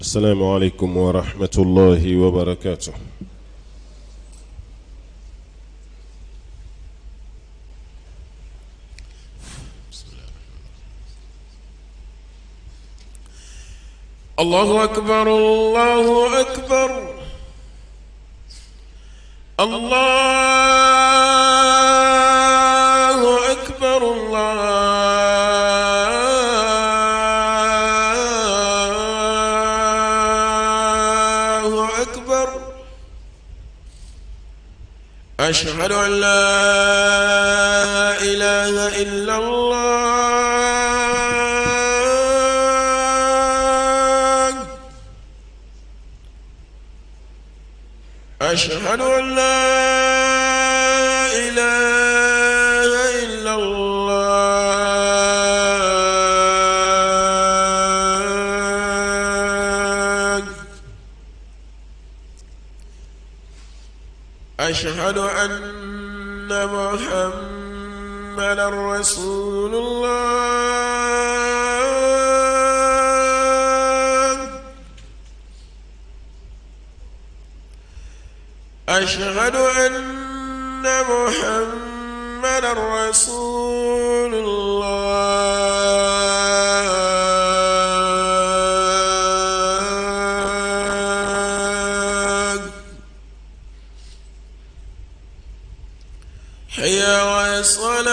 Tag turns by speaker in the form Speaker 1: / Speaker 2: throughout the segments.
Speaker 1: السلام عليكم ورحمة الله وبركاته.
Speaker 2: الله أكبر الله أكبر الله أكبر الله أكبر أشهد أن لا إله إلا الله أشهد أن لا إله إلا الله أشهد أن محمدا رسول الله أشهد أن محمدا رسول الله حي على الصلاة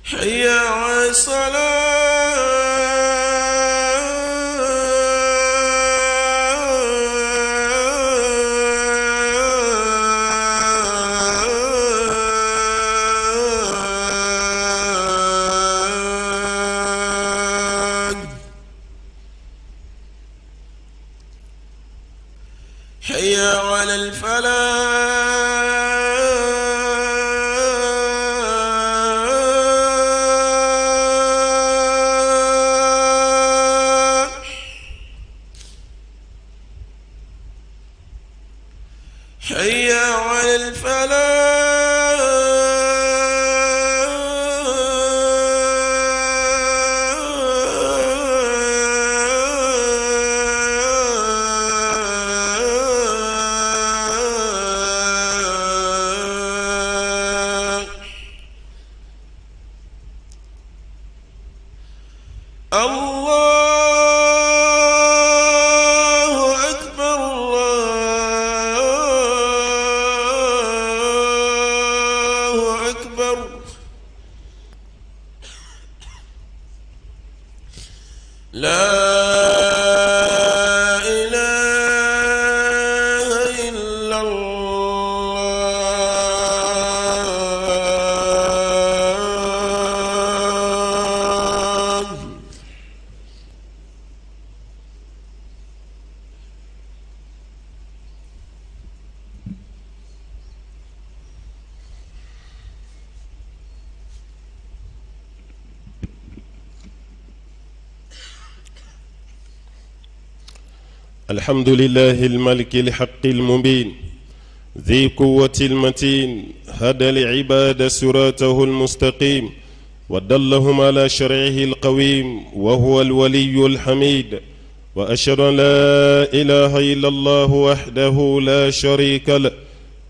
Speaker 2: حي على الصلاة حي على الفلاح حي على الفلاح الله أكبر الله أكبر لا إله إلا الله
Speaker 1: الحمد لله الملك الحق المبين ذي قوة المتين هدى العباد صراطه المستقيم ودلهم على شرعه القويم وهو الولي الحميد وأشهد أن لا إله إلا الله وحده لا شريك له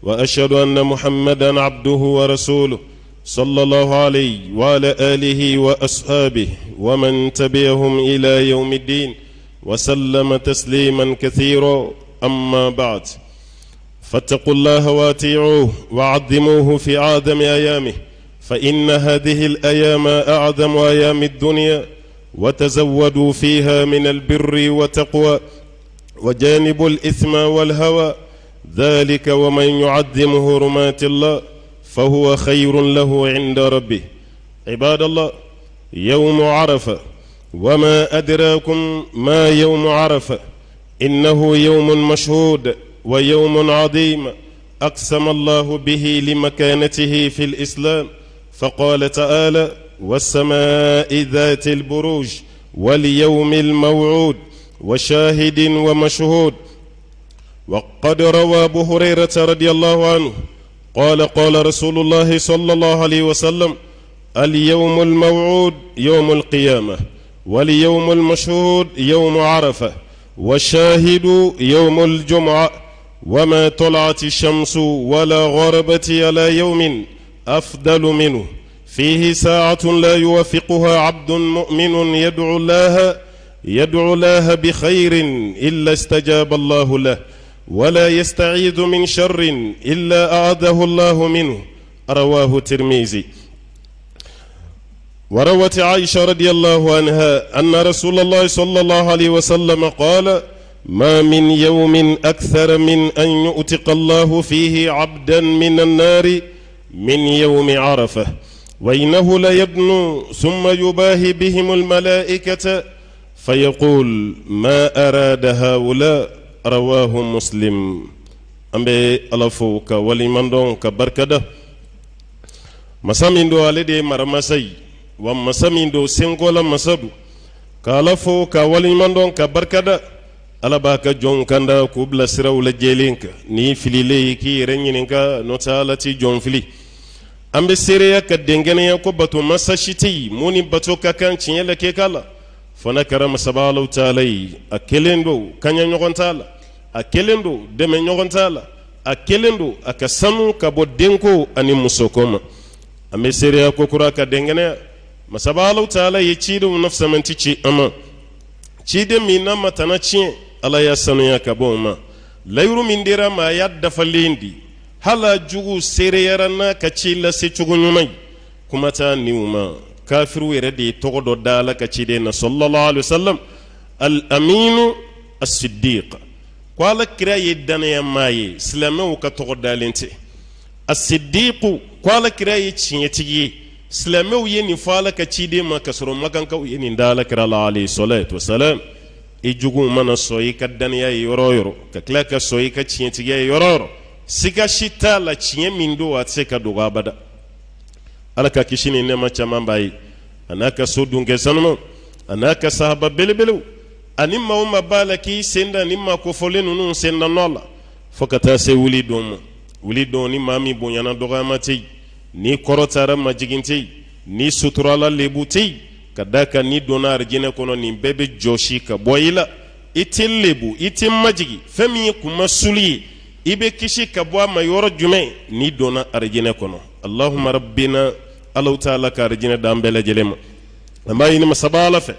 Speaker 1: وأشهد أن محمدا عبده ورسوله صلى الله عليه وعلى آله وأصحابه ومن تبعهم إلى يوم الدين وسلم تسليما كثيرا. أما بعد، فاتقوا الله واتيعوه وعظموه في أعظم أيامه، فإن هذه الأيام أعظم أيام الدنيا، وتزودوا فيها من البر والتقوى وجانبوا الإثم والهوى، ذلك ومن يعظم حرمات الله فهو خير له عند ربه. عباد الله، يوم عرفة، وما أدراكم ما يوم عرفة، إنه يوم مشهود ويوم عظيم أقسم الله به لمكانته في الإسلام، فقال تعالى: والسماء ذات البروج واليوم الموعود وشاهد ومشهود. وقد روى أبو هريرة رضي الله عنه قال قال رسول الله صلى الله عليه وسلم اليوم الموعود يوم القيامة واليوم المشهود يوم عرفة والشاهد يوم الجمعة وما طلعت الشمس ولا غربت على يوم أفضل منه فيه ساعة لا يوافقها عبد مؤمن يدعو الله يدعو الله بخير إلا استجاب الله له ولا يستعيذ من شر إلا أعاذه الله منه رواه الترمذي وروت عائشة رضي الله عنها أن رسول الله صلى الله عليه وسلم قال ما من يوم أكثر من أن يؤتق الله فيه عبدا من النار من يوم عرفة وإنه ليدنو ثم يباهي بهم الملائكة فيقول ما أراد هؤلاء رواه مسلم an bɛ ala fo ka waleɲuman dɔn ka barikada masa min don ale de ye maramasa ye wa masa min don senkola masa don ka ala fo ka waleɲuman dɔn ka barikada ala b'a ka jɔnw kanda k'u bila siraw la jɛlen kan n'i fililen ye k'i yɛrɛ ɲininka n'o tɛ ala ti jɔn fili an bɛ seereya ka dɛnkɛnɛya ko bato masa si tɛ yen mun ni bato ka kan tiɲɛ la keka la fo n'a kɛra masaba alahu taala ye a kelen don kaɲa ɲɔgɔn t'a la a kelen don dɛmɛ ɲɔgɔn t'a la a kelen don a ka sanu ka bɔ denko ani musoko ma an bɛ seereya kokura ka dɛnkɛnɛya masaba alahu taala ye cidenw na fisamanti ci an ma ciden min n'a ma tana tiɲɛ ala y'a sanuya ka bɔ o ma layiru min dira a ma a y'a dafalen di hali a jugu seereyara n'a ka ci lase cogo ɲuman ye kuma t'a niw ma kafiriw yɛrɛ de ye tɔgɔ dɔ da ala ka ciden na sallallahu alaihi wasallam al aminu as-siddiq ko ala kira ye dannayamaa ye silamɛw ka tɔgɔ dalen tɛ as-siddiq ko ala kira ye tiɲɛtigi ye silamɛw ye nin fɔ ala ka ciden ma ka sɔrɔ makankaw ye nin da ala kira la alayhi salatu wasalam i juguw mana sɔn i ka dannaya ye yɔrɔ o yɔrɔ ka tila ka sɔn i ka tiɲɛtigiya ye yɔrɔ o yɔrɔ siga si t'a la tiɲɛ min don a tɛ se ka dogo abada ala ka kisi ni nɛɛma caman b'a ye a n'a ka so dunkɛ sanumaw a n'a ka sahaba belebelew ani maa o maa b'a la k'i sen da nin maa kofɔlen ninnu sen da nɔ la fo ka taa se wuli don ma wuli don ni maa min bonyana dɔgɔyama tɛ yen n'i kɔrɔtara majigin tɛ yen n'i suturala lebu tɛ yen ka d'a kan n'i donna arijinɛ kɔnɔ nin bɛɛ bɛ jɔsi ka bɔ i la i tɛ lebu i tɛ majigin fɛn min ye kunmasuli ye i bɛ kisi ka bɔ a ma yɔrɔ jumɛn n'i donna arijinɛ kɔnɔ allahumma rabbina alahu taala ka arijinɛ d'an bɛɛ lajɛlen ma an b'a ɲini masaba ala fɛ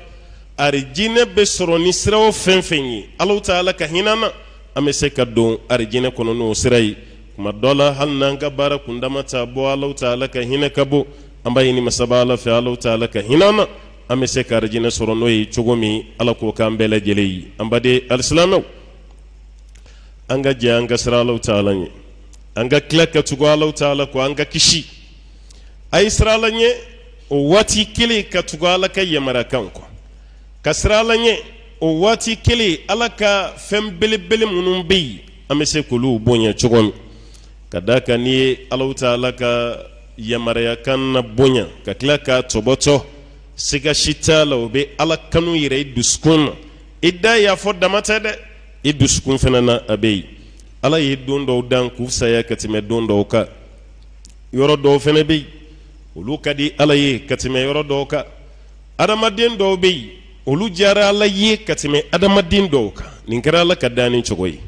Speaker 1: arijinɛ bɛ sɔrɔ ni sira o fɛn fɛn ye alahu taala ka hinɛ an na an bɛ se ka don arijinɛ kɔnɔ n'o sira ye kuma dɔ la hali n'an ka baara kundama t'a bɔ alahu taala ka hinɛ ka bon an b'a ɲini masaba ala fɛ alahu taala ka hinɛ an na an bɛ se ka arijinɛ sɔrɔ n'o ye cogo min ala k'o k'an bɛɛ lajɛlen ye an baden alisilamɛw an ka jɛ an ka siran alahu taala ɲɛ an ka tila ka tugu alahu taala kɔ an ka kisi a ye siran ala ɲɛ o waati kelen ka tugu ala ka yamariyakan kɔ ka siran ala ɲɛ o waati kelen ala ka fɛn belebele minnu bɛ yen an bɛ se k'olu bonya cogo min ka d'a kan n'i ye alahu taala ka yamariyakan na bonya ka tila k'a tɔbɔtɔ siga si t'a la o bɛ ala kanu yira i dusukun na i da y'a fɔ dama tɛ dɛ i dusukun fana na a bɛ yen ala ye don dɔw dan k'u fisaya ka tɛmɛ don dɔw kan yɔrɔ dɔw fana bɛ yen olu ka di ala ye ka tɛmɛ yɔrɔ dɔw kan adamaden dɔw bɛ yen olu diyara ala ye ka tɛmɛ adamaden dɔw kan nin kɛra ala ka danni cogo ye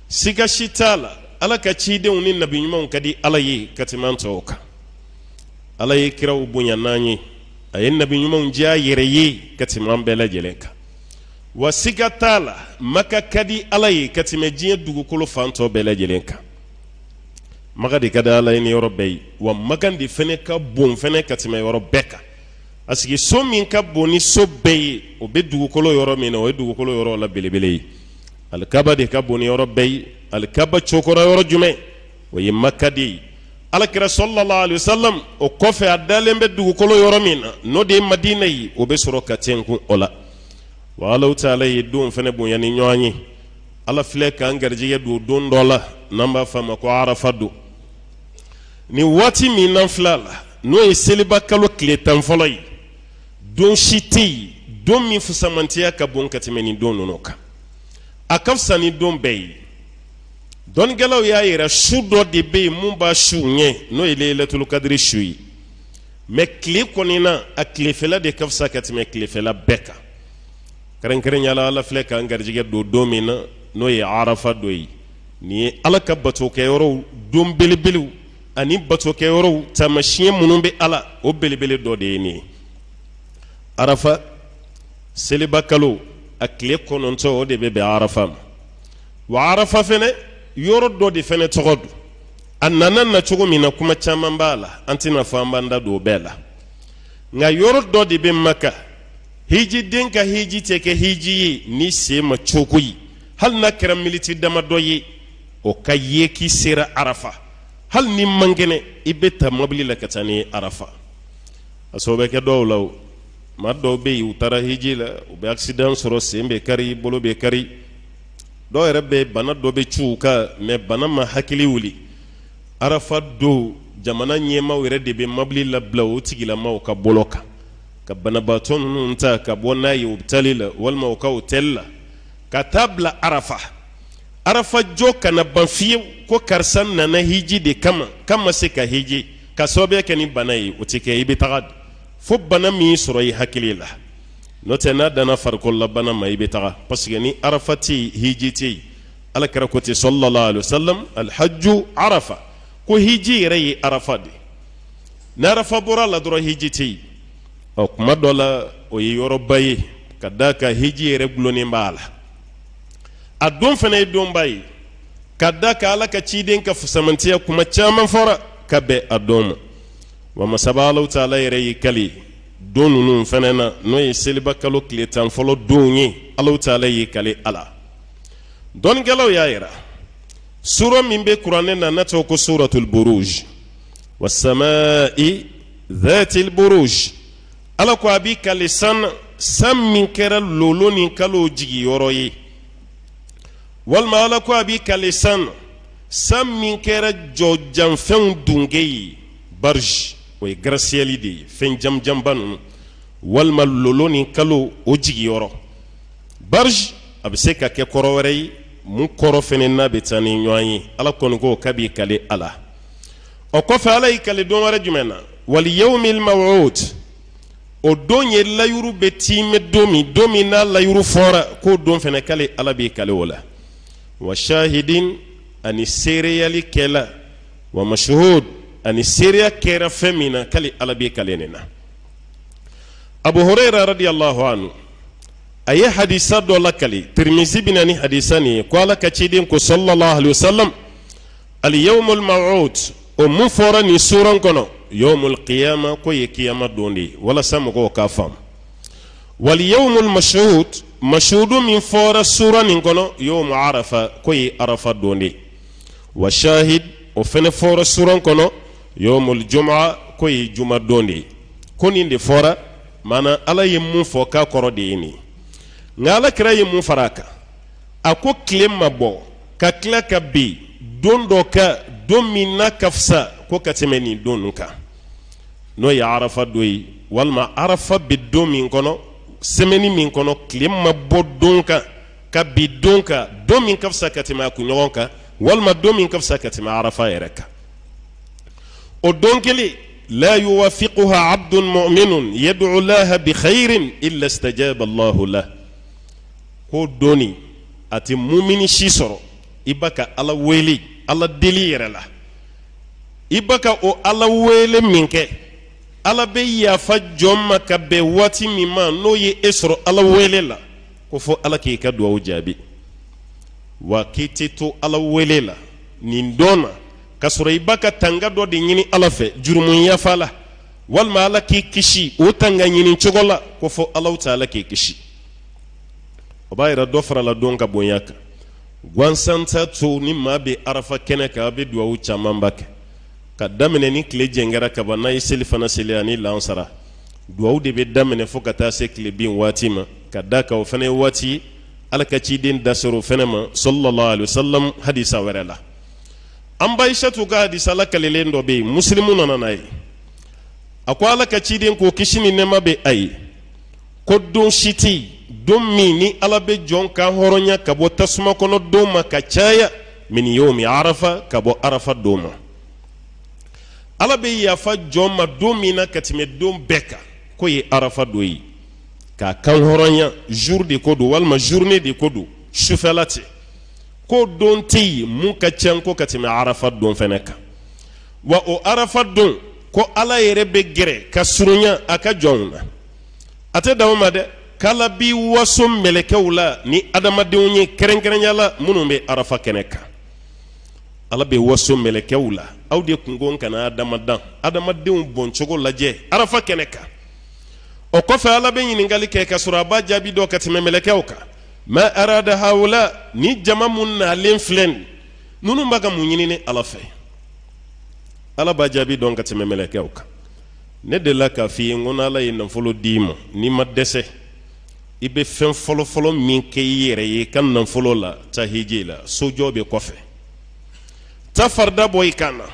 Speaker 1: siga si t'a la ala ka cidenw ni nabi ɲumanw ka di ala ye ka tɛmɛ an tɔw kan ala ye kiraw bonya n'an ye a ye nabi ɲumanw diya a yɛrɛ ye ka tɛmɛ an bɛɛ lajɛlen kan wa siga t'a la maka ka di ala ye ka tɛmɛ diɲɛ dugukolo fan tɔ bɛɛ lajɛlen kan maka de ka di ala ye ni yɔrɔ bɛɛ ye wa maka de fɛnɛ ka bon fɛnɛ ka tɛmɛ yɔrɔ bɛɛ kan parce que so min ka bon ni so bɛɛ ye o bɛ dugukolo yɔrɔ min na o ye dugukolo yɔrɔ la belebele ye alikaba de ka bon ni yɔrɔ bɛɛ ye alikaba cokora yɔrɔ jumɛn o ye maka de ye alakira sallallahu alaihi wasallam o kɔfɛ a dalen bɛ dugukolo yɔrɔ min na n'o de ye madina ye o bɛ sɔrɔ ka tɛnkun o la wa alahu taala ye don fana bonya ni ɲɔgɔn ye ala filɛ k'an garijɛgɛ don don dɔ la n'an b'a fɔ a ma ko arafa don nin waati min n'an filɛ a la n'o ye seliba kalo tile tan fɔlɔ ye don si tɛ yen don min fisamantiya ka bon ka tɛmɛ nin don ninnu kan a ka fisa ni don bɛɛ ye Dɔnnikɛlaw y'a yira su dɔ de bɛ yen mun b'a su ɲɛ, n'o ye leyilatulu kadiri su ye. Mɛ tile kɔni na, a tilefɛla de ka fisa ka tɛmɛ tilefɛla bɛɛ kan. Kɛrɛnkɛrɛnya la, Ala filɛ k'an garijɛgɛ don don min na, n'o ye arafa don ye. Nin ye Ala ka batokɛyɔrɔw don belebelew ani batokɛyɔrɔw taamasiyɛn minnu bɛ Ala, o belebele dɔ de ye nin ye. Arafa seliba kalo a tile 9, o de bɛ bɛn arafa ma. Wa arafa fɛnɛ yɔrɔ dɔ de fɛnɛ tɔgɔ don. A nana na cogo min na, kuma caman b'a la, an tɛna fɔ an b'an da don o bɛɛ la. Nka yɔrɔ dɔ de bɛ Maka, hijiden ka hiji tɛ kɛ hiji ye ni sen ma cogo ye, hali n'a kɛra miniti damadɔ ye, o ka ye k'i sera arafa. Hali ni man kɛnɛ, i bɛ ta mobili la ka taa n'i ye arafa. Parce que o bɛ kɛ dɔw la, o maa dɔw bɛ yen, u taara hiji la, u bɛ accident sɔrɔ, sen bɛ kari, bolo bɛ kari. Dɔw yɛrɛ bɛ bana dɔ bɛ cu u kan, mɛ bana ma hakili wuli. Arafa don, jamana ɲɛmaaw yɛrɛ de bɛ mobili labila o tigilamaw ka bolo kan ka banabaatɔ ninnu ta ka bɔ n'a ye hôpital la walima u ka hôtel la ka taa bila arafa. Arafa jɔ kana ban fiyewu ko karisa nana hiji de kama k'a ma se ka hiji ka sababuya kɛ ni bana ye, o tɛ kɛ. I bɛ taga fo bana min sɔrɔ i hakili la. N'o tɛ, n'a danna farikololabana ma, i bɛ taga, parce que ni arafa tɛ yen, hiji tɛ yen. Ala kira ko ten sallallahu alaihi wasallam: alhajju arafa. Ko hiji yɛrɛ ye arafa de. Ni arafa bɔra la dɔrɔn, hiji tɛ yen. Ɔ, kuma dɔ la, o ye yɔrɔba ye ka d'a kan hiji yɛrɛ gulonnen b'a la. A don fana ye donba ye ka da kan Ala ka ciden ka fusamantiya kuma caman fɔra ka bɛn a don ma. Wa masaba Alahu taala yɛrɛ y'i kali don ninnu fana na, n'o ye seliba kalo tile 10 fɔlɔ don ye. Alahu taala y'i kali a la. Dɔnnikɛlaw y'a yira sura min bɛ kuranɛ na, n'a tɔgɔ ko suratul buruj, wasamai dhatil buruj. Ala ko a b'i kali san na, san min kɛra lolo ni kalo jigiyɔrɔ ye. Walima Ala ko a b'i kali san na, san min kɛra jɔjanfɛnw dunge ye. Barj, o ye gratte-ciel de ye, fɛn jamjanba ninnu, walima lolo ni kalo o jigiyɔrɔ. Barj a bɛ se ka kɛ kɔrɔ wɛrɛ ye mun kɔrɔ fɛnɛ n'a bɛ taa ni ɲɔgɔn ye. Ala kɔni ko k'a b'i kali a la. O kɔfɛ, Ala y'i kali don wɛrɛ jumɛn na? Wal yawmil maw'ud. O don ye layuru bɛ tiimɛ don min, don min n'a layuru fɔra, k'o don fɛnɛ k'ale Ala b'i kali o la. Wa shahidin, ani seereyali kɛla, wa mashhud, ani seereya kɛra fɛn min na, k'ale Ala b'i kali nin na. Abu Hurayra radiyallahu anhu, a ye hadisa dɔ lakali, Tirimizi bɛ na ni hadisa nin ye, ko Ala ka ciden ko sallallahu alaihi wasallam: al yawmul maw'ud, o mun fɔra nin suran kɔnɔ, yawmul qiyama, ko ye kiyama don de ye, walasa mɔgɔw k'a faamu. Wal yawmul mashhud, mashhudu min fɔra sura nin kɔnɔ, yawmu arafa, ko ye arafa don de ye. Wa shahid, o fɛnɛ fɔra suran kɔnɔ, yawmul jumu'a, ko ye juma don de ye. Ko nin de fɔra, maana Ala ye mun fɔ k'a kɔrɔ de ye nin ye. Nka Ala kira ye mun fara a kan? A ko tile ma bɔ ka tila ka bin don dɔ kan, don min n'a ka fisa ko ka tɛmɛ nin don ninnu kan, n'o ye arafa don ye, walima arafa bɛ don min kɔnɔ, semaine min kɔnɔ, tile ma bɔ don kan ka bin don kan, don min ka fisa ka tɛmɛ a kunɲɔgɔn kan, walima don min ka fisa ka tɛmɛ arafa yɛrɛ kan. O don kelen, la yuwafiquha abdun mu'minun yad'u laha bi khairin illa istajaba Allahu lah. Ko doni a tɛ mumini si sɔrɔ, i ba ka Ala wele, Ala deli yɛrɛ la, i ba ka o Ala wele min kɛ, Ala bɛ yafa jɔn ma ka bɛn waati min ma, n'o ye e sɔrɔ Ala wele la, ko fo Ala k'i ka duwawu jaabi. Wa k'i tɛ to Ala wele la nin don na ka sɔrɔ i ba ka tanga dɔ de ɲini Ala fɛ jurumu yafa la, walima Ala k'i kisi o tanga ɲini cogo la, ko fo Ala taala k'i kisi. O b'a yira dɔ farala don ka bonya kan. Gansan t'a to ni maa bɛ arafa kɛnɛ kan, a bɛ duwawu camanba kɛ ka daminɛ ni tile jɛngɛra kaban. N'a ye seli fana seli ani lansara, duwawu de bɛ daminɛ fo ka taa se tile bin waati ma, ka da kan o fana ye waati ye Ala ka ciden da sera o fana ma sallallahu alaihi wasallam hadisa wɛrɛ la. An ba Aisatu ka hadisa lakalilen dɔ bɛ yen, Musilimu nana n'a ye. A ko Ala ka ciden ko, kisi ni nɛɛma bɛ a ye, ko don si tɛ yen, don min ni Ala bɛ jɔn kan hɔrɔnya ka bɔ tasuma kɔnɔ don ma ka caya Min yomi arafa, ka bɔ arafa don ma. Ala bɛ yafa jɔn ma don min na ka tɛmɛ don bɛɛ kan, k'o ye arafa don ye. K'a kan hɔrɔnya, jour de ko don walima journée de ko don, sufɛla tɛ, ko don tɛ yen mun ka ca ko ka tɛmɛ arafa don fɛnɛ kan. Wa o arafa don ko Ala yɛrɛ bɛ gɛrɛ ka surunya a ka jɔnw na. A tɛ dan o ma dɛ, k'Ala b'i waso mɛlɛkɛw la ni adamadenw ye, kɛrɛnkɛrɛnya la minnu bɛ arafa kɛnɛ kan. Ala bɛ waso mɛlɛkɛw la. Aw de kun ko n kana Adama dan, adamadenw bɔncogo lajɛ arafa kɛnɛ kan. O kɔfɛ Ala bɛ ɲininkali kɛ ka sɔrɔ a b'a jaabi dɔn ka tɛmɛ mɛlɛkɛw kan. Ma arada haula, ni jama mun nalen filɛ nin, ninnu b'a ka mun ɲini ne Ala fɛ? Ala b'a jaabi dɔn ka tɛmɛ mɛlɛkɛw kan. Ne delila k'a f'i ye n ko n'Ala ye nafolo d'i ma, n'i ma dɛsɛ, i bɛ fɛn fɔlɔfɔlɔ min kɛ i yɛrɛ ye ka nafolo la, taa hiji la, sojɔ bɛ kɔfɛ, taa farida bɔ i kan na.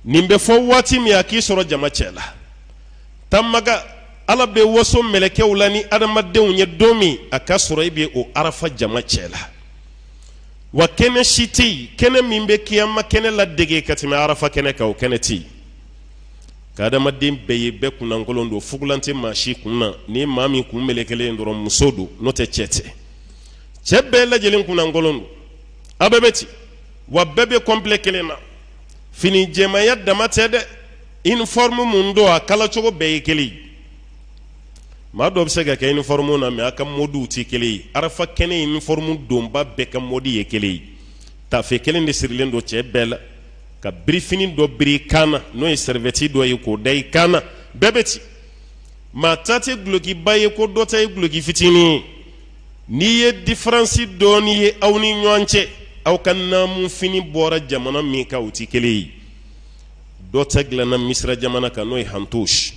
Speaker 1: Nin bɛ fɔ waati min a k'i sɔrɔ jama cɛ la. Taa Maka, Ala bɛ waso mɛlɛkɛw la ni adamadenw ye don min, a ka sɔrɔ i bɛ o arafa jama cɛ la. Wa kɛnɛ si tɛ yen, kɛnɛ min bɛ kiyama kɛnɛ ladege ka tɛmɛ arafa kɛnɛ kan, o kɛnɛ tɛ yen. Ka adamaden bɛɛ ye, bɛɛ kunnankolon don, fugulan tɛ maa si kun na. Ni maa min kun melekelen dɔrɔn, muso don, n'o tɛ cɛ tɛ. Cɛ bɛɛ lajɛlen kunnankolon don, a bɛɛ bɛ ten. Wa bɛɛ bɛ complet kelen na, fini jɛmanya dama tɛ dɛ, uniforme mun don, a kalacogo bɛɛ ye kelen ye. Maa dɔ bɛ se ka kɛ uniforme na, mais a ka modiw tɛ kelen ye. Arafa kɛnɛ uniforme donba bɛɛ ka modi ye kelen ye. Tafe kelen de sirilen don cɛ bɛɛ la, ka birifini dɔ biri i kan na, n'o ye serviette dɔ ye k'o da i kan na, bɛɛ bɛ ten. Maa ta tɛ dulokiba ye ko dɔ ta ye duloki fitinin ye. N'i ye différence dɔɔni ye aw ni ɲɔgɔn cɛ, aw ka naamu fini bɔra jamana min kan, o tɛ kelen ye. Dɔ ta dilanna Misira jamana kan, n'o ye hantosh,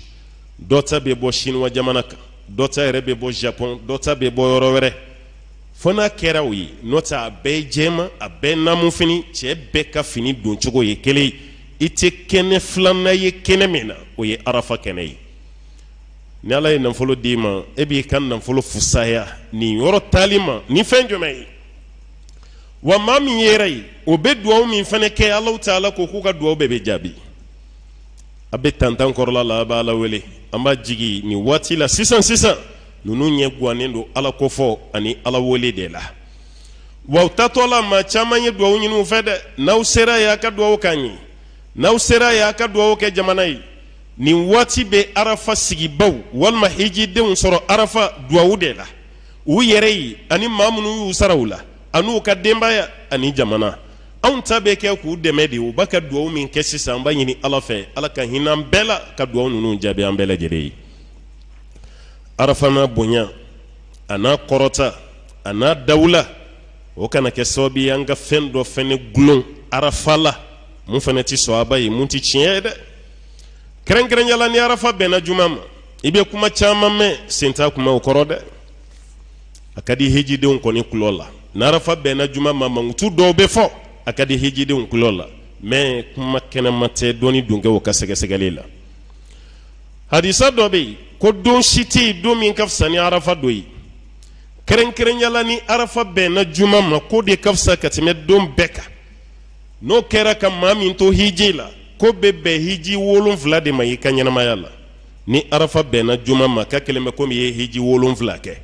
Speaker 1: dɔ ta bɛ bɔ Sinuwa jamana kan, dɔ ta yɛrɛ bɛ bɔ Japon, dɔ ta bɛ bɔ yɔrɔ wɛrɛ. Fo n'a kɛra o ye, n'o tɛ a bɛɛ ye jɛman, a bɛɛ naamu fini, cɛ bɛɛ ka fini doncogo ye kelen ye. I tɛ kɛnɛ filanan ye kɛnɛ min na, o ye arafa kɛnɛ ye. Ni Ala ye nafolo d'i ma, e b'i ka nafolo fusaya nin yɔrɔ taali ma ni fɛn jumɛn ye? Wa maa min yɛrɛ ye, o bɛ duwawu min fana kɛ, Alahu taala ko k'u ka duwawu bɛɛ bɛ jaabi. A bɛ tantan kɔrɔla la, a b'a Ala wele, an b'a jigi nin waati la sisan sisan, ninnu ɲɛ gannen don Ala kofɔ ani Ala wele de la. Wa u taatɔ la, maa caman ye duwawu ɲini u fɛ dɛ. N'aw sera yen, a ka duwawu k'an ye. N'aw sera yen, a ka duwawu kɛ jamana ye. Nin waati bɛ arafa sigibaw walima hijidenw sɔrɔ arafa duwawu de la, u yɛrɛ ye ani maa minnu y'u sara u la, an'u ka denbaya ani jamana. Anw ta bɛ kɛ k'u dɛmɛ de. U b'a ka duwawu min kɛ sisan, an b'a ɲini Ala fɛ, Ala ka hinɛ an bɛɛ la, ka duwawu ninnu jaabi an bɛɛ lajɛlen ye. Arafa n'a bonya, a n'a kɔrɔta, a n'a dawula, o kana kɛ sababu ye an ka fɛn dɔ fɛnɛ gulon arafa la mun fɛnɛ tɛ sɔaba ye, mun tɛ tiɲɛ ye dɛ. Kɛrɛnkɛrɛnya la, ni arafa bɛnna juma ma, i bɛ kuma caman mɛn, sen t'a kuma o kɔrɔ dɛ. A ka di hijidenw kɔni kulo la, n'arafa bɛnna juma ma, mankutu dɔw bɛ fɔ, a ka di hijidenw kulo la, mais kuma kɛnɛma tɛ dɔnni donkɛw ka sɛgɛsɛgɛli la. Hadisa dɔ bɛ yen ko don si tɛ yen don min ka fisa ni arafa don ye, kɛrɛnkɛrɛnya la ni arafa bɛnna juma ma, k'o de ka fisa ka tɛmɛ don bɛɛ kan. N'o kɛra ka maa min to hiji la, k'o bɛ bɛn hiji 7 de ma i ka ɲɛnamaya la. Ni arafa bɛnna juma ma, k'a kɛlen bɛ komi i ye hiji 7 kɛ.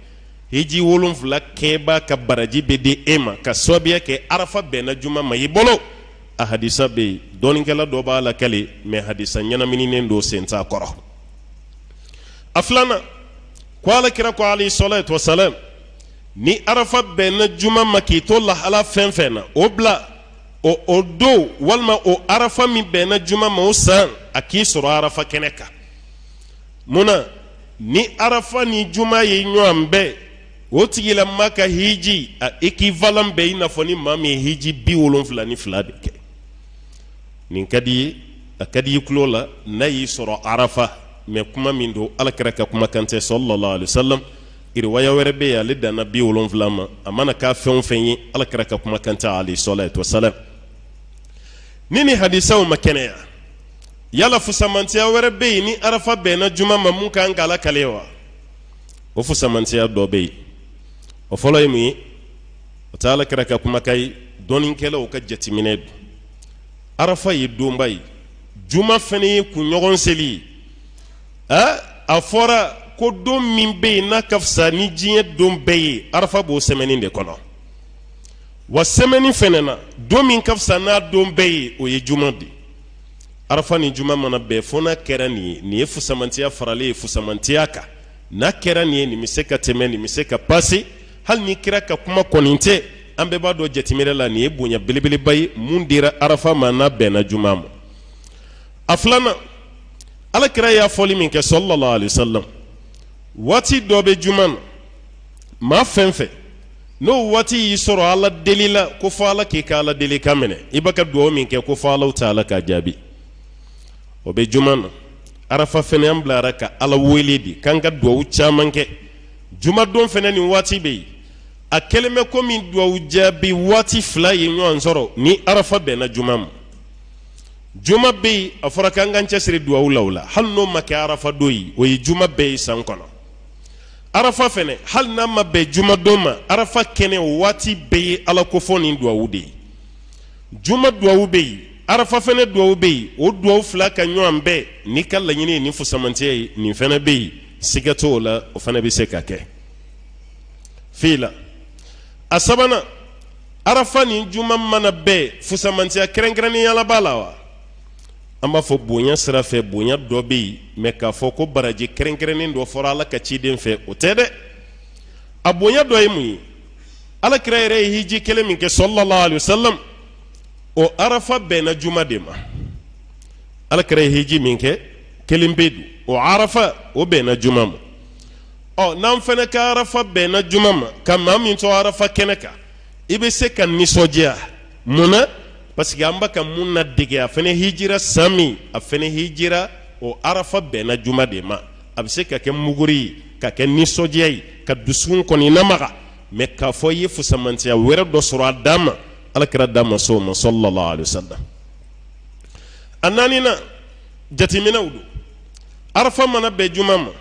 Speaker 1: Hiji 7 kɛbaa ka baraji bɛ di e ma ka sababuya kɛ arafa bɛnna juma ma i bolo. A hadisa bɛ yen, dɔnnikɛla dɔ b'a lakali, mais hadisa ɲɛnamininen don, sen t'a kɔrɔ. A filanan ko Ala kira ko alayhi salatu wasalam, ni arafa bɛnna juma ma k'i to lahala fɛn fɛn na, o bila o don walima o arafa min bɛnna juma ma o san, a k'i sɔrɔ arafa kɛnɛ kan. Mun na? Ni arafa ni juma ye ɲɔgɔn bɛn, o tigilama ka hiji a équivalent bɛ i n'a fɔ ni maa min ye hiji 72 de kɛ. Nin ka di ye, a ka di i tulo la n'a y'i sɔrɔ arafa, mais kuma min don, Ala kira ka kumakan tɛ sallallahu alaihi wasallam. Riwaya wɛrɛ bɛ yen, ale danna 70 ma. A mana k'a fɛn o fɛn ye, Ala kira ka kumakan tɛ alayhi salatu wasalam. Ni hadisaw ma kɛnɛya, yala fusamantiya wɛrɛ bɛ yen ni arafa bɛnna juma ma mun kan k'a lakale wa? O fusamantiya dɔ bɛ yen. O fɔlɔ ye mun ye? O tɛ Ala kira ka kumakan ye. Dɔnnikɛlaw ka jateminɛ don. Arafa ye donba ye, juma fana ye kunɲɔgɔn seli ye. A fɔra ko don min bɛ yen n'a ka fisa ni diɲɛ don bɛɛ ye, arafa b'o sɛmɛni de kɔnɔ. Wa sɛmɛni fana na, don min ka fisa n'a don bɛɛ ye, o ye juma de ye. Arafa ni juma mana bɛn, fo n'a kɛra nin ye, nin ye fusamantiya faralen ye fusamantiya kan. N'a kɛra nin ye, nin bɛ se ka tɛmɛ, nin bɛ se ka pase. Hali ni kira ka kuma kɔni tɛ, an bɛɛ b'a dɔn jateminɛ la nin ye bonya belebeleba ye mun dira arafa ma n'a bɛnna juma ma. A filanan, ala kira y'a fɔli min kɛ sallallahu alaihi wasallam, waati dɔ bɛ juma na, maa fɛn fɛn n'o waati y'i sɔrɔ ala deli la, ko fɔ ala k'i ka ala deli kan minɛ, i b'a ka dugawu min kɛ ko fɔ Alahu taala k'a jaabi, o bɛ juma na. Arafa fɛnɛ an bilara ka ala wele de, k'an ka dugawu caman kɛ. Jumadon fɛnɛ nin waati bɛ yen, a kɛlen bɛ komi dugawu jaabi waati fila ye ɲɔgɔn sɔrɔ ni arafa bɛnna juma ma. Juma bɛ yen, a fɔra k'an k'an cɛsiri dugawu la o la, hali n'o ma kɛ arafa don ye, o ye juma bɛɛ ye san kɔnɔ. Arafa fɛnɛ, hali n'a ma bɛn jumadon ma, arafa kɛnɛ o waati bɛɛ ye ala kofɔ ni dugawu de ye. Juma dugawu bɛ yen, arafa fɛnɛ dugawu bɛ yen, o dugawu fila ka ɲɔgɔn bɛn n'i ka laɲini ye ni fusamantiya ye, nin fɛnɛ bɛ yen, siga t'o la, o fɛnɛ bɛ se ka kɛ fila. A sabanan, arafa ni juma mana bɛn, fusamantiya kɛrɛnkɛrɛnnenya la b'a la wa? An b'a fɔ bonya sira fɛ, bonya dɔ bɛ yen, mɛ k'a fɔ ko baraji kɛrɛnkɛrɛnnen dɔ fɔra ala ka ciden fɛ, o tɛ dɛ. A bonya dɔ ye mun ye? Ala kira yɛrɛ ye hiji kelen min kɛ sallallahu alaihi wasallam, o arafa bɛnna juma de ma. Ala kira ye hiji min kɛ kelen pe don, o arafa o bɛnna juma ma. Ɔ, n'an fana ka arafa bɛnna juma ma, ka maa min to arafa kɛnɛ kan, i bɛ se ka nisɔndiya. Mun na? Parce que an b'a ka mun na dege, a fana hijira san min, a fana hijira, o arafa bɛnna juma de ma. A bɛ se ka kɛ muguri ye, ka kɛ nisɔndiya ye, ka dusukun kɔni namaga, mɛ k'a fɔ i ye fusamantiya wɛrɛ dɔ sɔrɔ a dan ma, ala kira dan ma s'o ma sallallahu alaihi wasallam. A naaninan, jateminɛw don. Arafa mana bɛn juma ma,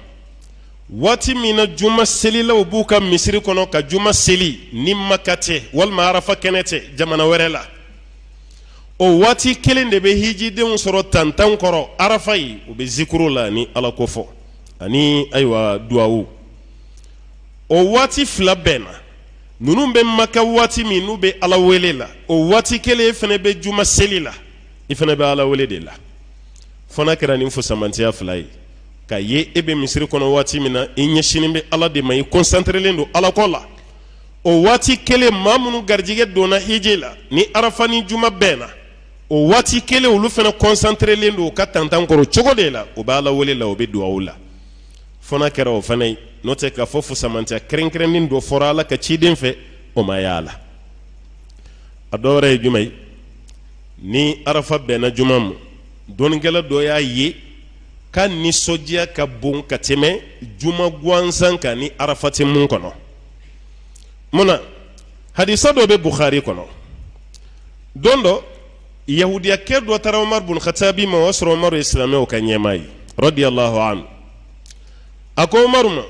Speaker 1: waati min na juma selilaw b'u ka misiri kɔnɔ ka juma seli, ni maka tɛ walima arafa kɛnɛ tɛ jamana wɛrɛ la, o waati kelen de bɛ hijidenw sɔrɔ tantan kɔrɔ arafa ye, u bɛ zikuru la ni ala ko fɔ ani ayiwa duwawu. O waati fila bɛnna, ninnu bɛ maka waati min n'u bɛ ala wele la, o waati kelen fana bɛ juma seli la, i fana bɛ ala wele de la. Fo n'a kɛra nin fusamantiya fila ye ka ye, e bɛ misiri kɔnɔ waati min na, i ɲɛsinnen bɛ ala de ma, i kɔnsanterelen don ala ko la, o waati kelen maa minnu garijɛgɛ donna hiji la ni arafa ni juma bɛnna, o waati kelen olu fana kɔnsanterelen don u ka tantan kɔrɔ cogo de la, u bɛ ala wele la, u bɛ duwawu la. Fo n'a kɛra o fana ye, n'o tɛ k'a fɔ fusamantiya kɛrɛnkɛrɛnnen dɔ fɔra ala ka ciden fɛ, o ma y'a la. A dɔ wɛrɛ ye jumɛn ye? Ni arafa bɛnna juma ma, dɔnnikɛla dɔ y'a ye k'a nisɔndiya ka bon ka tɛmɛ juma gansan kan ni arafa tɛ mun kɔnɔ. Mun na? Hadisa dɔ bɛ Bukhari kɔnɔ. Don dɔ, yahudiyakɛ dɔ taara Umar bun Khatabi ma, o y'a sɔrɔ Umaru ye silamɛw ka ɲɛmaa ye radiyallahu anhu. A ko Umaru ma,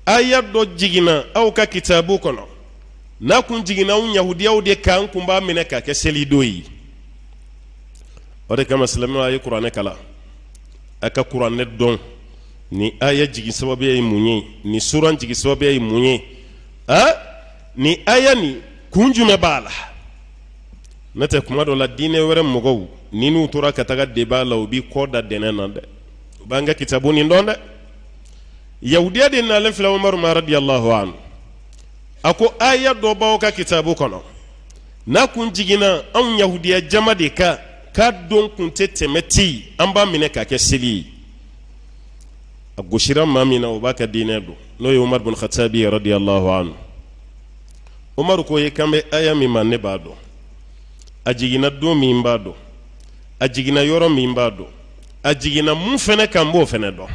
Speaker 1: aya dɔ jiginna aw ka kitabu kɔnɔ, n'a kun jiginna anw yahudiyaw de kan, an kun b'a minɛ k'a kɛ selidon ye. O de kama silamɛw, a ye kuranɛ kalan, a ka kuranɛ dɔn. Ni aya jigin sababuya ye mun ye? Ni suran jigin sababuya ye mun ye? A ni aya nin kun jumɛn b'a la? N'o tɛ kuma dɔ la, diinɛ wɛrɛ mɔgɔw ni n'u tora ka taga débat la, u b'i kɔ da dɛnɛ na dɛ. U b'an ka kitabu nin dɔn dɛ. Yahudiya de nalen filɛ Umaru ma radiyallahu anhu, a ko aya dɔ b'aw ka kitabu kɔnɔ, n'a kun jiginna anw yahudiya jama de kan, k'a don kun tɛ tɛmɛ ten, an b'a minɛ k'a kɛ seli ye. A gosira maa min na, o b'a ka diinɛ dɔn, n'o ye Umar bin Khatabi radiyallahu anhu. Umaru ko, i kan bɛ aya min ma, ne b'a dɔn. A jiginna don min, n b'a dɔn. A jiginna yɔrɔ min, n b'a dɔn. A jiginna mun fɛnɛ kan, n b'o fɛnɛ dɔn.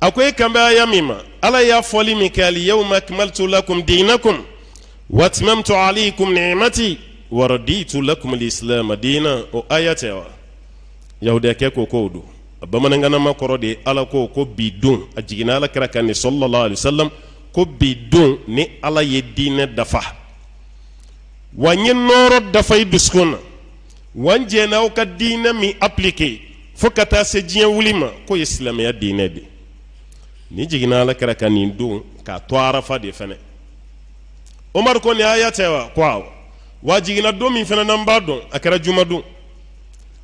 Speaker 1: A ko, e kan bɛ aya min ma, ala y'a fɔli min kɛ, al-yawma akmaltu lakum dinakum wa atmamtu alaykum ni'mati wa raditu lakum al-islam diina, o aya tɛ wa? Yahudiyakɛ ko k'o don. A bamanankanama kɔrɔ de ye, ala ko ko bi don, a jiginna ala kira kan de sallallahu alaihi wasallam, ko bi don ni ala ye diinɛ dafa. Wa n ye nɔɔrɔ dafa i dusukun na, wa n jɛnna aw ka diinɛ min appliquer fo ka taa se diɲɛ wuli ma, k'o ye silamɛya diinɛ de. Nin jiginna ala kira kan nin don k'a to arafa de fɛnɛ. Umaru ko nin aya tɛ wa? Ko awɔ. Wa a jiginna don min fɛnɛ n'an b'a dɔn, a kɛra jumadon.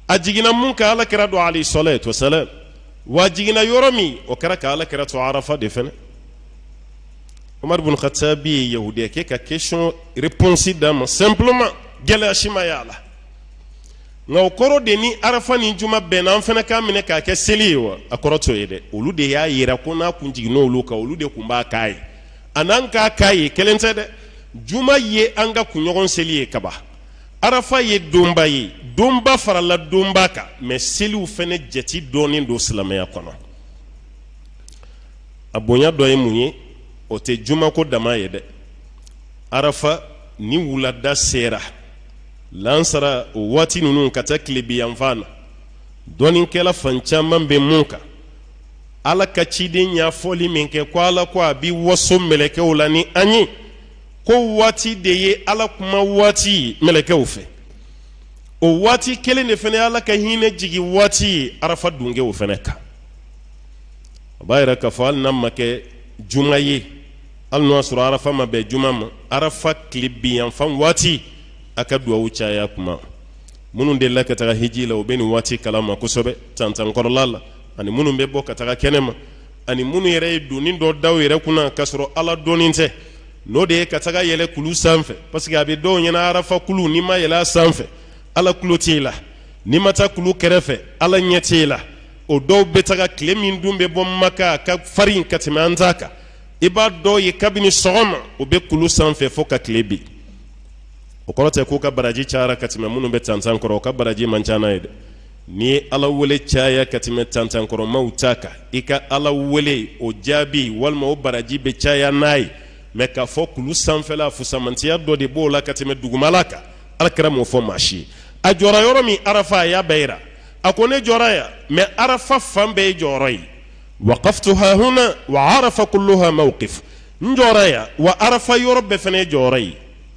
Speaker 1: A jiginna mun kan ala kira don alayhi salatu wasalam, wa a jiginna yɔrɔ min, o kɛra ka ala kira to arafa de fɛnɛ. Umar bin Khattabi ye yahudiya kɛ ka question réponse d'a ma simplement, gɛlɛya si ma y'a la. Nka o kɔrɔ de ni arafa ni juma bɛnna, an fana k'a minɛ k'a kɛ seli ye wa? A kɔrɔ t'o ye dɛ. Olu de y'a yira ko n'a kun jiginna olu kan, olu de kun b'a k'a ye. A n'an k'a k'a ye kelen tɛ dɛ. Juma ye an ka kunɲɔgɔn seli ye kaban, arafa ye donba ye, donba farala donba kan, mɛ seliw fana jate dɔnnen don silamɛya kɔnɔ. A bonya dɔ ye mun ye? O tɛ jumako dama ye dɛ. Arafa ni wulada sera lansara o waati ninnu ka taa tilebi yanfan na, dɔnnikɛla fan caman bɛ mun kan, ala ka ciden y'a fɔli min kɛ ko ala ko a bɛ waso mɛlɛkɛw la ni an ye, ko waati de ye ala kuma waati ye mɛlɛkɛw fɛ. O waati kelen de fana ye ala ka hinɛ jigin waati ye arafa dunkew fana kan. A b'a yira k'a fɔ hali n'a ma kɛ juma ye, hali n'o y'a sɔrɔ arafa ma bɛn juma ma, arafa tilebin yanfan waati a ka duwawu caya kuma. Minnu delila ka taga hiji la, u bɛ nin waati kalama kosɛbɛ, tantankɔrɔla la, ani minnu bɛ bɔ ka taga kɛnɛ ma, ani minnu yɛrɛ ye doni dɔ da u yɛrɛ kunna k'a sɔrɔ ala dɔnni tɛ, n'o de ye ka taga yɛlɛ kulu sanfɛ, parce que a bɛ dɔw ɲɛna arafa kulu, n'i ma yɛlɛ a sanfɛ ala tulo t'e la, n'i ma taa kulu kɛrɛfɛ ala ɲɛ t'e la. O dɔw bɛ taga tile min dun bɛ bɔ maka a ka farin ka tɛmɛ an ta kan, i b'a dɔw ye kabini sɔgɔma o bɛ kulu sanfɛ fo ka tile bin. O kɔrɔ tɛ k'u ka baraji cayara ka tɛmɛ minnu bɛ tantan kɔrɔ, o ka baraji man ca n'a ye dɛ. N'i ye ala wele caya ka tɛmɛ tantankɔrɔmaw ta kan, i ka ala wele o jaabi walima o baraji bɛ caya n'a ye. Mɛ k'a fɔ kulu sanfɛla fusamantiya dɔ de b'o la ka tɛmɛ dugumala kan, ala kira m'o fɔ maa si ye. A jɔra yɔrɔ min arafa, a y'a bɛɛ yira. A ko ne jɔra yan, mɛ arafa fan bɛɛ ye jɔyɔrɔ ye. Waqaftu hahuna wa arafa kulluha mawqif. N jɔra yan, wa arafa yɔrɔ bɛɛ fana ye jɔyɔrɔ ye.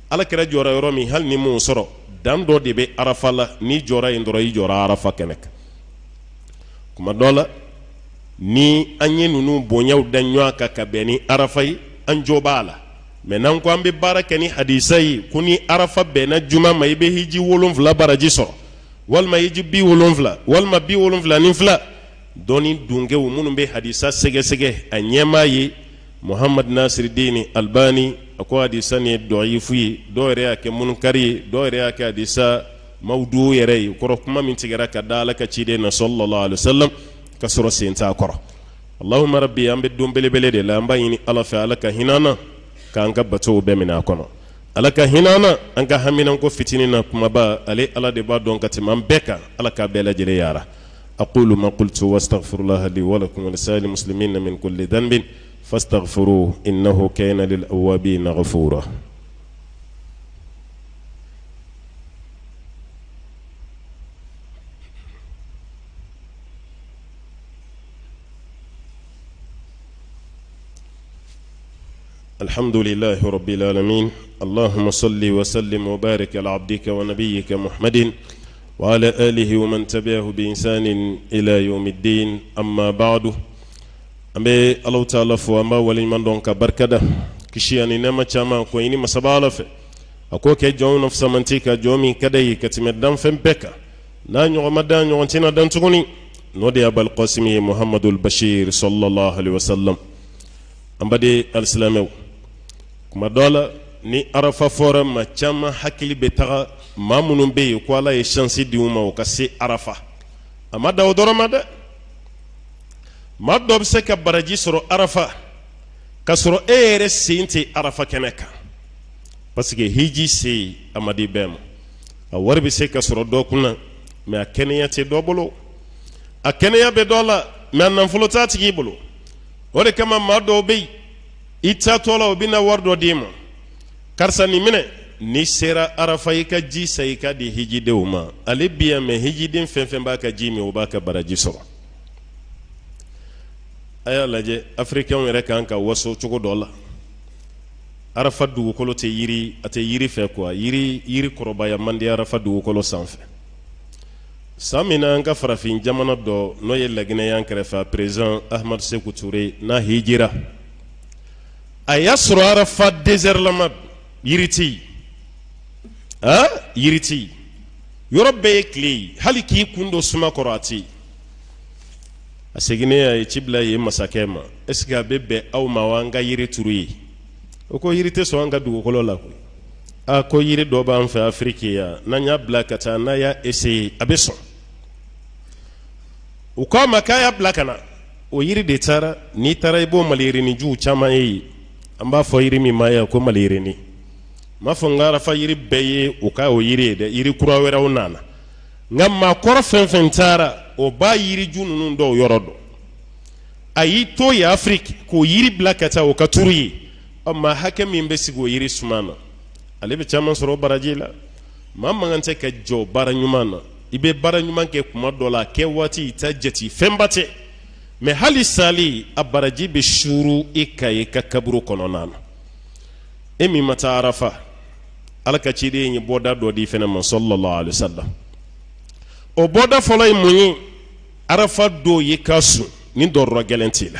Speaker 1: Ala kira jɔra yɔrɔ min, hali n'i m'o sɔrɔ, dan dɔ de bɛ arafa la, n'i jɔra yen dɔrɔn i jɔra arafa kɛnɛ kan. Kuma dɔ la, ni an ye ninnu bonyaw da ɲɔgɔn kan ka bɛn ni arafa ye, an jo b'a la. Mɛ n'an ko an bɛ baara kɛ ni hadisa ye ko ni arafa bɛnna juma ma, i bɛ hiji 70 baraji sɔrɔ, walima hiji 70, walima 72, dɔnni dunkew minnu bɛ hadisa sɛgɛsɛgɛ, a ɲɛmaa ye muhamad nasiridini albani, a ko hadisa nin ye dɔyifu ye. Dɔw yɛrɛ y'a kɛ munkari ye, dɔw yɛrɛ y'a kɛ hadisa mawudu yɛrɛ ye, kɔrɔ kuma min tigɛra ka da ala ka ciden na sallallahu alaihi wasallam ka sɔrɔ sen t'a kɔrɔ. Allahumma rabbi, an bɛ don belebele de la, an b'a ɲini ala fɛ, ala ka hinɛ an na, k'an ka batow bɛɛ minɛ a kɔnɔ. Ala ka hinɛ an na, an ka haminanko fitinin na kumaba, ale ala de b'a dɔn ka tɛmɛ an bɛɛ kan. Ala k'a bɛɛ lajɛlen yara. Aqulu ma qultu wastaghfirullaha li wa lakum wa lisa'iril muslimina min kulli dhanbin fastaghfiruhu innahu kana lil awwabina ghafura. الحمد لله رب العالمين، اللهم صل وسلم وبارك على عبدك ونبيك محمد وعلى آله ومن تبعه بإحسان إلى يوم الدين. أما بعد، an bɛ Alahu taala fo, an b'a waleɲuman dɔn ka barikada. Kisi ani nɛɛma caman ko ɲini masaba Ala fɛ, a k'o kɛ jɔnw na fisamanti ka jɔn min ka d'a ye ka tɛmɛ danfɛn bɛɛ kan, n'a ɲɔgɔn ma dan, ɲɔgɔn tɛna dan tuguni, n'o de ye Abal Kasimi ye Muhamadul Bashir sallallahu alaihi wasallam. An baden alisilamɛw, kuma dɔ la ni arafa fɔra, maa caman hakili bɛ taga maa minnu bɛ yen ko ala ye chance di u ma u ka se arafa. A ma dan o dɔrɔn ma dɛ. Maa dɔ bɛ se ka baraji sɔrɔ arafa ka sɔrɔ e yɛrɛ sen tɛ arafa kɛnɛ kan, parce que hiji se a ma di bɛɛ ma. A wari bɛ se ka sɔrɔ dɔ kunna, mɛ a kɛnɛya tɛ dɔ bolo. A kɛnɛya bɛ dɔ la, mɛ a nafolo t'a tigi bolo. O de kama maa dɔw bɛ yen, i taatɔ la, u bɛ na wari dɔ d'i ma: karisa, nin minɛ, n'i sera arafa, i ka ji san, i ka di hijidenw ma. Ale bi yan, mɛ hijiden fɛn fɛn b'a ka ji min, o b'a ka baraji sɔrɔ. A y'a lajɛ, afirikɛnw yɛrɛ kan ka waso cogo dɔ la. Arafa dugukolo tɛ yiri, a tɛ yiri fɛ quoi. Yiri kɔrɔbaya man di Arafa dugukolo sanfɛ. San min na an ka farafin jamana dɔ, n'o ye Laginɛ y'an kɛrɛfɛ, a président Ahmadu Seku Ture n'a hijira, a y'a sɔrɔ Arafa désert lama, yiri tɛ yen, a yiri tɛ yen, yɔrɔ bɛɛ ye tile ye, hali k'i kun don suma kɔrɔ a tɛ yen. A seginnen, a ye ci bila yen masakɛ ma: est ce que a bɛ bɛn aw ma wa an ka yiri turu yen? O ko yiri tɛ sɔn an ka dugukolo la koyi. A ko yiri dɔ b'an fɛ Afiriki yan, n'an y'a bila ka taa, n'a y'a essayer, a bɛ sɔn. U k'a ma k'a y'a bila ka na. O yiri de taara. N'i taara, i b'o maliyirinijuw caman ye yen. An b'a fɔ yiri min ma yan ko maliyirini. N m'a fɔ n ka Arafa yiri bɛɛ ye o ka o yiri ye dɛ, yiri kura wɛrɛw nana, nka maakɔrɔ fɛn fɛn taara, o b'a yiriju ninnu dɔw yɔrɔ dɔn. A y'i to yen Afiriki k'o yiri bila ka taa o ka turu yen. Ɔ, maa hakɛ min bɛ sigi o yiri suma na, ale bɛ caman sɔrɔ baraji la. Maa man kan tɛ ka jɔ baara ɲuman na. I bɛ baara ɲuman kɛ kuma dɔ la, a kɛ waati i ta jate fɛnba tɛ, mɛ hali sali a baraji bɛ suuru i ka i ka kaburu kɔnɔna na. E min ma taa Arafa, Ala ka ciden ye bɔda dɔ di fɛnɛ ma, sallallahu alaihi wasallam. O bɔda fɔlɔ ye mun ye? Arafa don y'i ka sun ni dɔrɔrɔ gɛlɛn t'i la,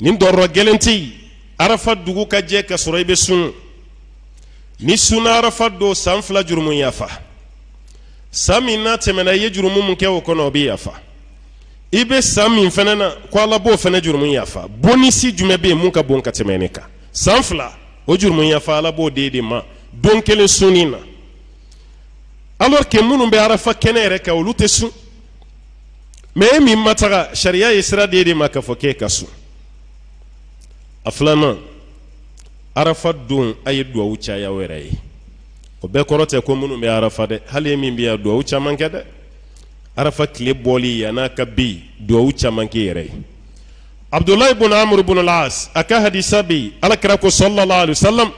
Speaker 1: ni dɔrɔrɔ gɛlɛn tɛ yen. Arafa dugu ka jɛ ka sɔrɔ i bɛ sun. Ni sunna Arafa don, san 2 jurumu yafa. San min n'a tɛmɛna, i ye jurumu mun kɛ o kɔnɔ, o bɛ yafa. I bɛ san min fɛnɛ na, ko Ala b'o fɛnɛ jurumu yafa. Bonisi jumɛn bɛ yen mun ka bon ka tɛmɛ nin kan? San 2 o jurumu yafa, Ala b'o de ma don kelen sunni na. Alors que minnu bɛ Arafa kɛnɛ yɛrɛ kan, olu tɛ sun. Mais e min ma taga, sariya ye sira de ma k'a fɔ k'e ka sun. A filanan, Arafa don, a ye duwawu caya aw yɛrɛ ye. O bɛɛ kɔrɔ tɛ ko minnu bɛ Arafa dɛ, hali e min bɛ yan, duwawu caman kɛ dɛ. Arafa tile bɔli yann'a ka bin, duwawu caman k'i yɛrɛ ye. Abudulayi bun Amuru bun Las a ka hadisa bɛ yen, Ala kira ko sallallahu alaihi wa sallam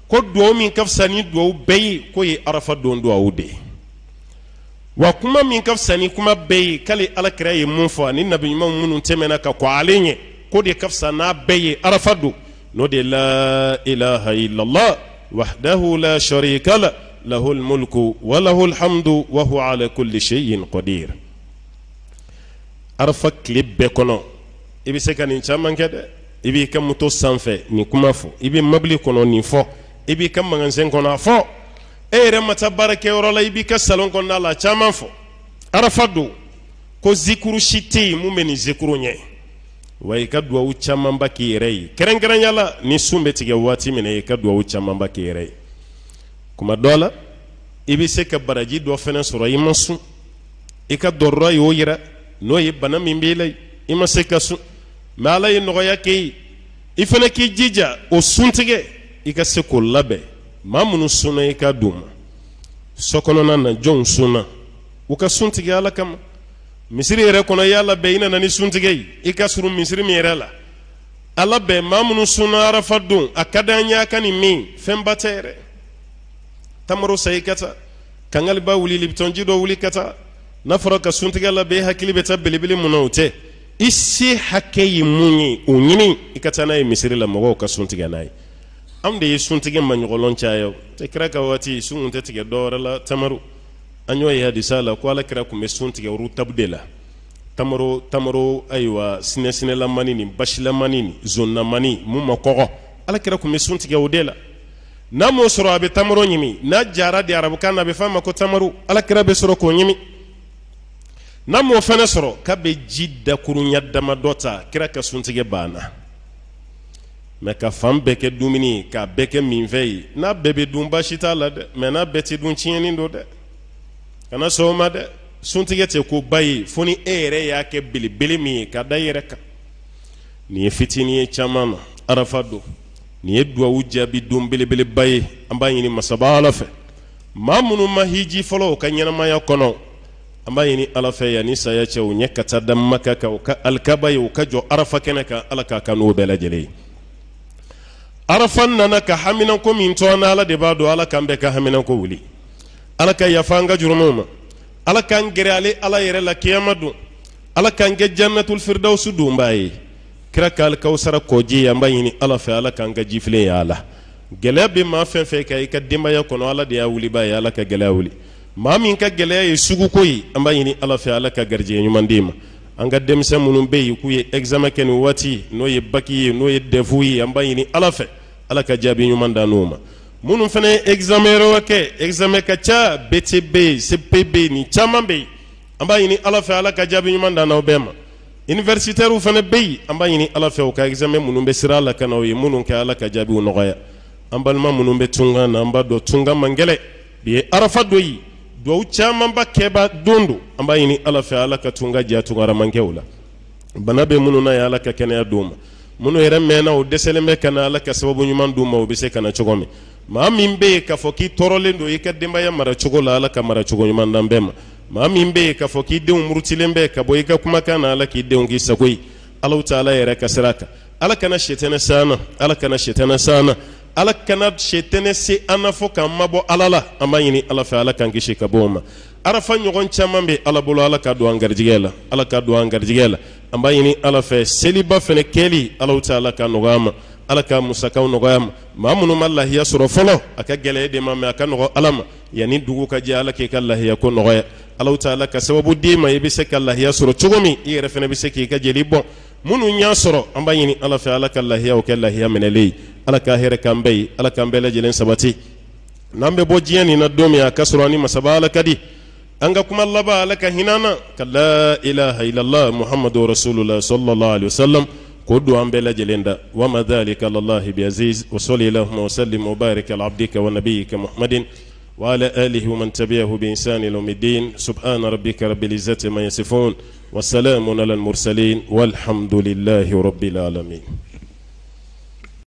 Speaker 1: ko duwawu min ka fisa ni duwawu bɛɛ ye, k'o ye Arafa don duwawu de ye. Wa kuma min ka fisa ni kuma bɛɛ ye, k'ale Ala kira ye mun fɔ ani nabi ɲuman minnu tɛmɛna ka kɔn ale ɲɛ, k'o de ka fisa n'a bɛɛ ye Arafa don, n'o de ye la ilaha illallah wahdahu la sharika la lahul mulku wa lahul hamdu wa huwa ala kulli shay'in qadir. Arafa tile bɛɛ kɔnɔ, i bɛ se ka nin caman kɛ dɛ. I b'i ka moto sanfɛ nin kuma fɔ, i bɛ mobili kɔnɔ nin fɔ, i b'i ka magasin kɔnɔ a fɔ, e yɛrɛ ma taa baarakɛyɔrɔ la, i b'i ka salon kɔnɔna la a caman fɔ. Arafa don, ko zikuru si tɛ yen mun bɛ nin zikuru ɲɛ. Wa i ka duwawu camanba k'i yɛrɛ ye, kɛrɛnkɛrɛnya la ni sun bɛ tigɛ waati min na, i ka duwawu camanba k'i yɛrɛ ye. Kuma dɔ la, i bɛ se ka baraji dɔ fɛnɛ sɔrɔ i ma sun. I ka dɔrɔrɔ y'o yira, n'o ye bana min b'i la, i ma se ka sun, mɛ Ala ye nɔgɔya kɛ ye. I fana k'i jija o suntigɛ, i ka se k'o labɛn. Maa minnu sunna, i ka d'u ma. So kɔnɔna na, jɔnw sunna, u ka sun tigɛ Ala kama. Misiri yɛrɛ kɔnɔ, i y'a labɛn, i nana ni suntigɛ ye, i ka surun misiri min yɛrɛ la, a labɛn. Maa minnu sunna Arafa don, a ka d'an ye a ka nin min, fɛnba tɛ yɛrɛ. Tamaro san i ka taa, kangaliba wuli, liptɔnji dɔ wuli ka taa. N'a fɔra ka suntigɛ labɛn, i hakili bɛ taa belebele mun na, o tɛ. I se hakɛ ye mun ye, o ɲini, i ka taa n'a ye misiri la, mɔgɔw ka suntigɛ n'a ye. Anw de ye suntigɛ maɲɔgɔlɔn caya. O tɛ kira ka waati, sun tun tɛ tigɛ dɔwɛrɛ la, tamaro. An y'o ye hadisa la ko Ala kira tun bɛ sun tigɛ rutabu de la, tamaro, tamaro, ayiwa, sinɛsinɛlamani ni basilamani ni zonnamani mun ma kɔgɔ, Ala kira tun bɛ sun tigɛ o de la. N'a m'o sɔrɔ, a bɛ tamaro ɲimi. N'a jara de, arabukan na a bɛ f'a ma ko tamaro, Ala kira bɛ sɔrɔ k'o ɲimi. N'a m'o fana sɔrɔ, k'a bɛ ji dakurunya damadɔ ta, kira ka suntigɛ banna. Mɛ ka fan bɛɛ kɛ dumuni ye, k'a bɛɛ kɛ minfɛn ye, n'a bɛɛ bɛ dun, baasi t'a la dɛ, mɛ n'a bɛɛ tɛ dun, tiɲɛni don dɛ. Kana sɔn o ma dɛ. Suntigɛ tɛ ko ba ye fo ni e yɛrɛ y'a kɛ belebele min ye ka da i yɛrɛ kan. Nin ye fitinin ye caman na. Arafa don, nin ye duwawu jaabi don belebeleba ye. An b'a ɲini masaba Ala fɛ, maa minnu ma hiji fɔlɔ u ka ɲɛnamaya kɔnɔ, an b'a ɲini Ala fɛ yanni saya cɛ, u ɲɛ ka taa da Maka kan, u ka alikaba ye, u ka jɔ Arafa kɛnɛ kan. Ala k'a kan n'o bɛɛ lajɛlen ye. Arafa nana ka haminanko min to an na, Ala de b'a dɔn. Ala k'an bɛɛ ka haminanko wuli. Ala ka yafa an ka jurumuw ma. Ala k'an gɛrɛ ale Ala yɛrɛ la kiyama don. Ala k'an kɛ jannatul firdausu donbaa ye. Kira ka alikawusara kɔji, an b'a ɲini Ala fɛ, Ala k'an ka jifilen y'a la. Gɛlɛya bɛ maa fɛn fɛn kan i ka denbaya kɔnɔ, Ala de y'a wulibaa ye, Ala ka gɛlɛya wuli. Maa min ka gɛlɛya ye suguko ye, an b'a ɲini Ala fɛ, Ala ka garijɛgɛ ɲuman d'i ma. An ka denmisɛn minnu bɛ yen k'u ye examen kɛ nin waati, n'o ye baki ye, n'o ye dɛfu ye, an b'a ɲini Ala fɛ, Ala ka jaabi ɲuman d'an n'u ma. Minnu fana ye examen wɛrɛw kɛ, examen ka ca, BT bɛ yen, CP bɛ yen, nin caman bɛ yen, an b'a ɲini Ala fɛ, Ala ka jaabi ɲuman d'an n'aw bɛɛ ma. Universitaires fana bɛ yen, an b'a ɲini Ala fɛ, u ka examen minnu bɛ sira la ka na, u ye minnu kɛ, Ala ka jaabiw nɔgɔya. An balima minnu bɛ tunga na, an b'a dɔn tunga man gɛlɛn. Bi ye arafa don ye, duwawu camanba kɛba don don. An b'a ɲini Ala fɛ, Ala ka tunga diya tungaramakɛw la. Bana bɛ minnu na ye, Ala ka kɛnɛya d'u ma. Minnu yɛrɛ mɛnna, u dɛsɛlen bɛ ka na, Ala ka sababu ɲuman d'u ma, u bɛ se ka na cogo min. Maa min bɛ yen k'a fɔ k'i tɔɔrɔlen don i ka denbaya mara cogo la, Ala ka mara cogo ɲuman d'an bɛɛ ma. Maa min bɛ yen k'a fɔ k'i denw murutilen bɛ ka bɔ i ka kumakan na, Ala k'i denw k'i sago ye Alahu taala yɛrɛ ka sira kan. Ala kana sɛtɛnɛ se an na, Ala kana sɛtɛnɛ se an na, Ala kana sɛtɛnɛ se an na fo k'an mabɔ Ala la. An b'a ɲini Ala fɛ, Ala k'an kisi ka bɔ o ma. Arafa ɲɔgɔn caman bɛ Ala bolo, Ala ka don an garijɛgɛ la, Ala ka don an garijɛgɛ la. An b'a ɲini Ala fɛ, seliba fana kɛli, Alahu taala ka nɔgɔya an ma, Ala ka musakaw nɔgɔya an ma. Maa minnu ma lahiya sɔrɔ fɔlɔ, a ka gɛlɛn e de ma, mais a ka nɔgɔ Ala ma. Yanni dugu ka jɛ, Ala k'i ka lahiya ko nɔgɔya. Alahu taala ka sababu d'i ma, i bɛ se ka lahiya sɔrɔ cogo min, i yɛrɛ fana bɛ se k'i ka jeli bɔn. Minnu y'a sɔrɔ, an b'a ɲini Ala fɛ, Ala ka lahiyaw kɛ lahiya minɛlen ye. Ala ka hɛrɛ k'an bɛɛ ye, Ala k'an bɛɛ lajɛlen sabati. N'an bɛ bɔ diɲɛ nin na don min, a ka sɔrɔ an ni masaba Ala ka di. An ka kuma laban, Ala ka hinɛ an na ka la ilaha illallah Muhammadu rasulullah sallallahu alaihi wasallam k'o don an bɛɛ lajɛlen da. Wa ma dhalika alallahi bi aziz. Wa salli allahumma wa sallim wa barik ala abdika wa nabiyyika Muhammadin wa ala alihi wa man tabi'ahu bi ihsan ila yawmiddin. Subhana rabbika rabbil izzati ma yasifun wa salamun ala al mursalin walhamdulillahi rabbil alamin.